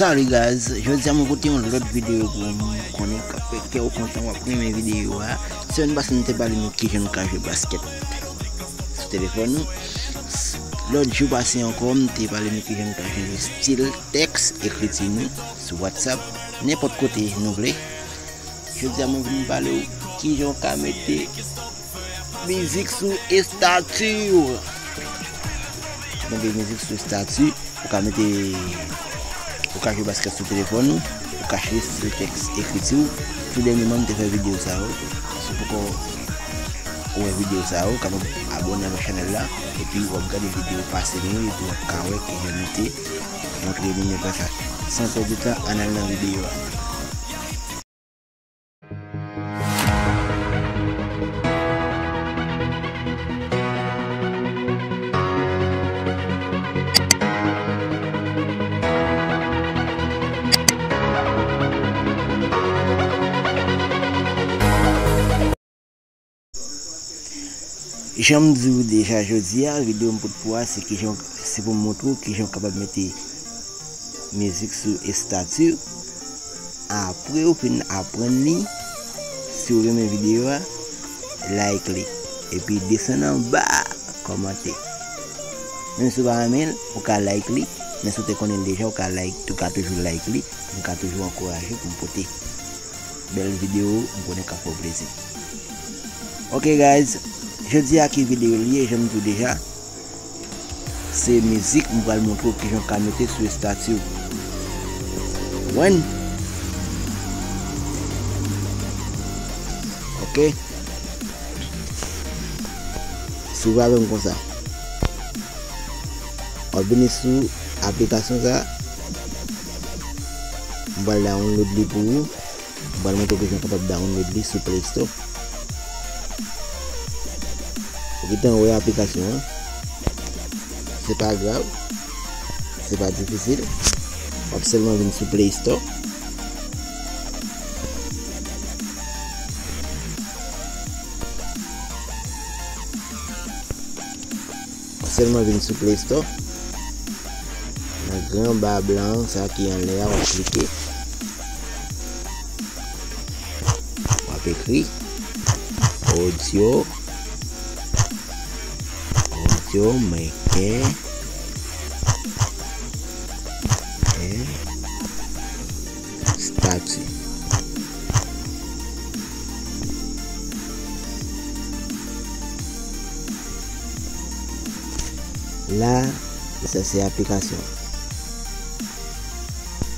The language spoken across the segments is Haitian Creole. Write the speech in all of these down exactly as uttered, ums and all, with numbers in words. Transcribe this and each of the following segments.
Salut guys, jodi a mwen pote yon lòt videyo pou ou. M konnen k ap fè kè w kontan, w ap renmen videyo a. Semèn pase nou te pale nou kijan nou ka jwe baskèt sou telefòn nou. Lòt jou pase ankò, m te pale nou kijan nou ka jere estil tèks ekriti nou sou WhatsApp, nenpòt kote nou vle. Jodi a mwen vin pale w kijan w ka mete mizik sou estati w. Mete mizik sou estati, ou ka mete, ou ka jwe baskèt sou telefòn ou, ou ka chanje estil tèks ekriti w. Tou dènyèman m te fè videyo sa yo. Si w poko wè videyo sa yo, ou kapab abòne avèk chanèl la, epi w ap gade videyo pase nou yo, epi w ap ka wè kijan nou te montre nou nenpòt sa. San pèdi tan, ann al nan videyo a. Jan m di w deja, jodi a, videyo m pote pou w a, se kijan, se pou m montre w kijan w kapab mete mizik sou estati w. Apre w fin aprann li, si w renmen videyo a, like li. Epi desann anba, kòmante. Menm si w pa renmen l, ou ka like li, men si w te konnen l deja, ou ka like, ou ka toujou like li, m ka toujou ankouraje pou m pote bèl videyo, m konnen k ap fè w plezi. Ok guys, jodi a ki videyo l ye, jan m di w deja, se mizik m pral montre w kijan w ka mete sou estati w. Wen. Ok. Swiv avè m konsa. W ap vini sou aplikasyon sa. M pral download li pou ou. M pral montre w kijan w kapab download li sou Play Store. Ou gentan wè aplikasyon an. Se pa grav. Se pa difisil. W ap sèlman vin sou Play Store. W ap sèlman vin sou Play Store. Nan gran ba blan sa ki anlè a, w ap klike. W ap ekri audio, audio maker, eh, estati. La, sa se aplikasyon.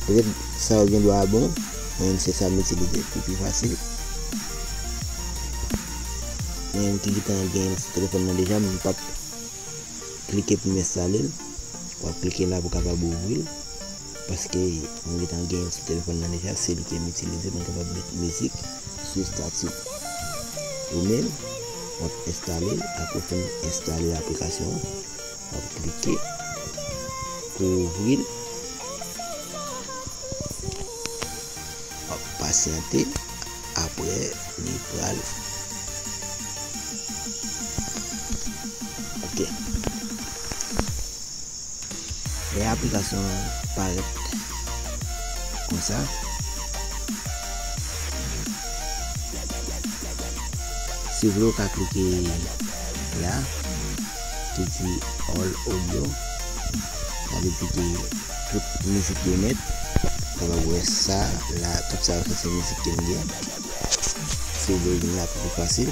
Petèt sa yo gen dwa bon, men se sa m itilize pou pi fasil. Men m ki gentan gen l sou telefòn nan deja, m p ap klike pou m enstale l. W ap klike la pou w kapab ouvri l. Paske mwen gentan gen l sou telefòn nan deja, se li ke m itilize pou m kapab met mizik sou estati. Ou menm, w ap enstale l, apre w fin enstale aplikasyon an, w ap klike pou ouvri l. W ap pasyante. Apre, li pral. Ok. Lè aplikasyon an parèt konsa, si w vle, w ka klike la, ki di All Audio. Sa vle di ke tout mizik yo nèt. Ou kapab wè sa la, tout sa yo se mizik ke m gen. Si w vle vin la pou pi fasil,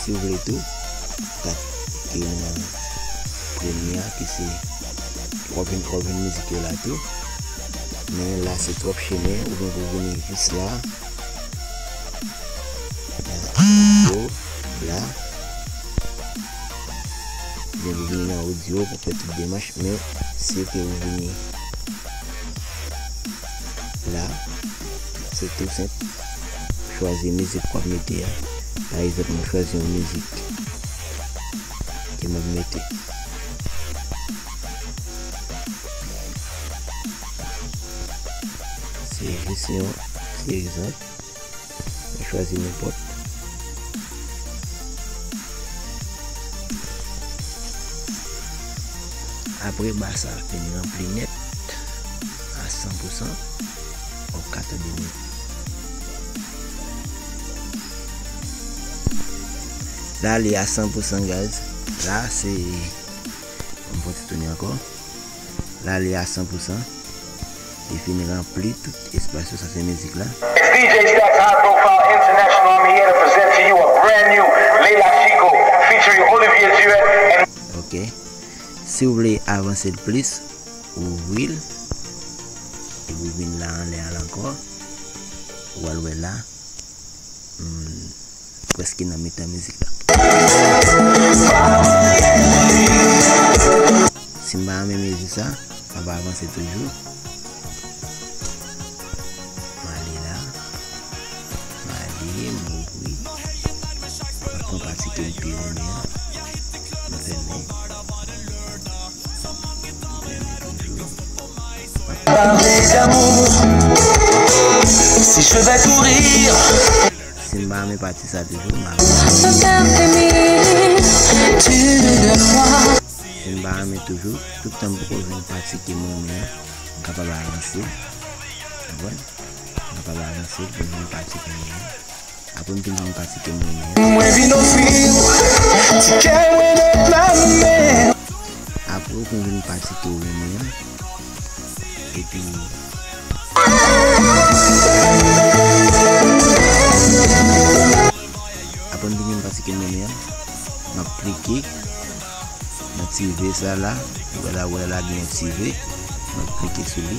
si w vle tou, w ka klike nan premye a ki se, w ap jwenn, w ap jwenn mizik yo la tou. Men la se twòp chemen, oubyen pou vini jis la. Nan audio la. Oubyen pou vini nan audio pou fè tout demach, men si ke ou vini la, se tou senp. Chwazi mizik w ap mete a. Pa egzanp, mwen chwazi yon mizik ke m ap mete. Se jis yon ti egzanp. Mwen chwazi nenpòt. Apre ba sa fin ranpli nèt a san pou san. Ok, tande nou. La li a san pou san, guys. La se, m pran ti tounen ankò. La li a san pou san. Li fin ranpli tout espas yo, sa se mizik la. It's D J Stacks High Profile International. I'm here to present to you a brand new Leila Chico featuring Olivier Duet and Ok. Si w vle avanse l plis, ouvri l. Epi w vin la anlè a l ankò. W al wè la. Hmm, prèske nan mitan mizik la. Si m pa renmen mizik sa, m ap avanse toujou. M ale la. M ale, m ouvri. M ap pran pati ke m pi renmen an. M fèmen. M fèmen toujou. Parler d'amour, si je vais courir. Si m pa renmen pati sa toujou, m ap. Regarde-moi. Si m pa renmen toujou, tout tan m poko jwenn pati ke m renmen an, m kapab avanse. Konprann? M kapab avanse pou m jwenn pati ke m renmen an. Apre m fin jwenn pati ke m renmen an. Mwen vin ofri w ti kè mwen nan pla men. Apre w fin jwenn pati ke w renmen an, epi apre m fin jwenn pati ke m renmen an, m ap klike nan ti V sa la. Ou wè la, ou wè la gen yon ti V. M ap klike sou li.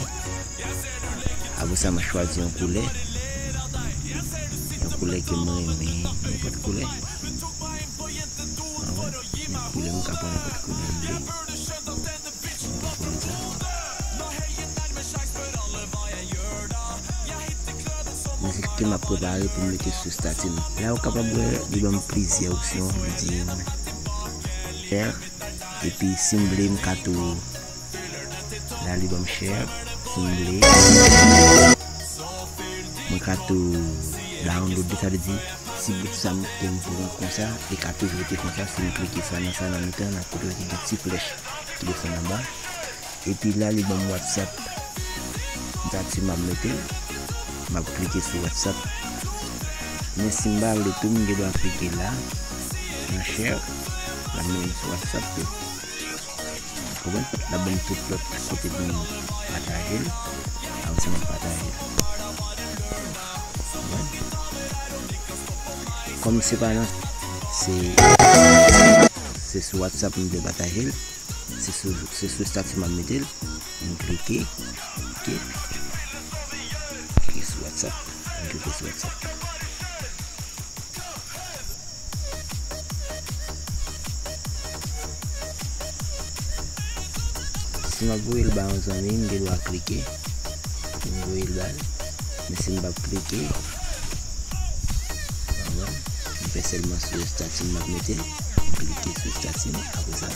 Apre sa, m ap chwazi yon koulè. Yon koulè ke m renmen. Nenpòt koulè. Yon koulè, m ka pran nenpòt koulè m vle. Yon koulè sa. Mizik ke m ap prepare pou m mete sou estati m. La, ou kapab wè, li ban m plizyè opsyon. Li di m share. Epi, si m vle, m ka tou La li ban m share, si m vle. Mwen ka tou download li, sa vle di, ti bout sa m te m pran konsa, li ka toujou rete konsa, si m klike sa nan sa nan mitan, nan kote ki gen ti flèch ki desann anba. Epi la, li ban m WhatsApp. Dati m ap mete l, m ap klike sou WhatsApp. Men si m pa vle tou, m gen dwa klike la, nan share, l ap mennen m sou WhatsApp tou. Konprann? L ap ban m tout lòt kote pou m pataje l. Apre sa, m ap pataje l. Konprann? Kòm se pa nan, se, se sou WhatsApp m te pataje l. Se sou, se sou estati m ap mete l. M klike. Ok. Klike sou WhatsApp. M klike sou WhatsApp. Si m ap voye l ba yon zanmi, m gen dwa klike pou m voye l ba l. Men si m p ap klike, m fè sèlman sou estati m ap mete l. M klike sou estati m, apre sa, l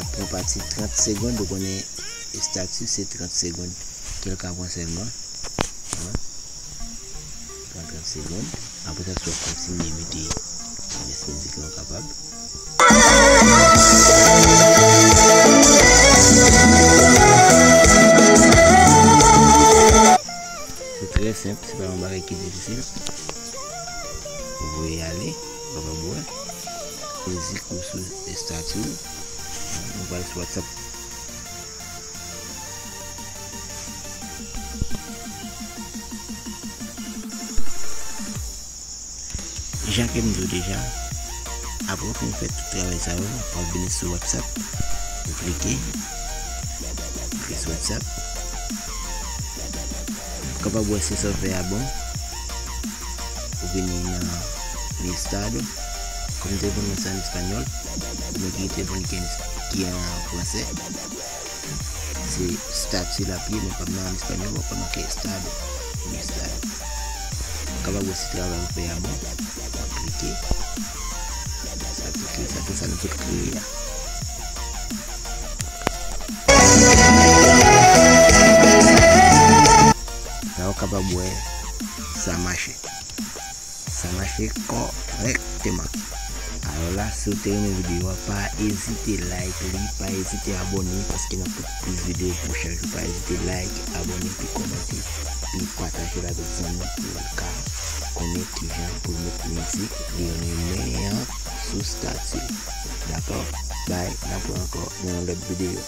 ap pran pati trant segonn, ou konnen estati se trant segonn ke l ka pran sèlman. Pran trant segonn. Apre sa, si w ap kontinye mete rès mizik lan, w kapab. Se trè senp, se pa yon bagay ki difisil. Ou voye ale, ou kapab wè. Mizik ou sou estati w. Nou pral sou WhatsApp. Jan ke m di w deja, apre w fin fè tout travay sa yo, w ap vini sou WhatsApp, ou klike, ou klike sou WhatsApp. Ou kapab wè se sa w fè a bon, ou vini nan mi estado, kòm telefòn mwen se an espanyòl, mwen ki gen telefòn ki an, ki an fransè. Se estati l ap ye, men kòm nan an espanyòl, w ap konn ke estado, mi estado. Ou kapab wè si travay ou fè a bon, w ap klike. Sa tou klike, sa tou sa nou tout kreye a. La ou kapab wè sa mache. Sa mache kòrèkteman. Alò la, si w te renmen videyo a, pa ezite like li, pa ezite abòne, paske n ap pote plis videyo pou chak jou. Pa ezite like, abòne, epi kòmante, epi pataje l avèk zanmi pou l ka konnen kijan pou l met mizik li renmen an sou stati l. Dakò? Bye, n ap wè ankò nan yon lòt videyo.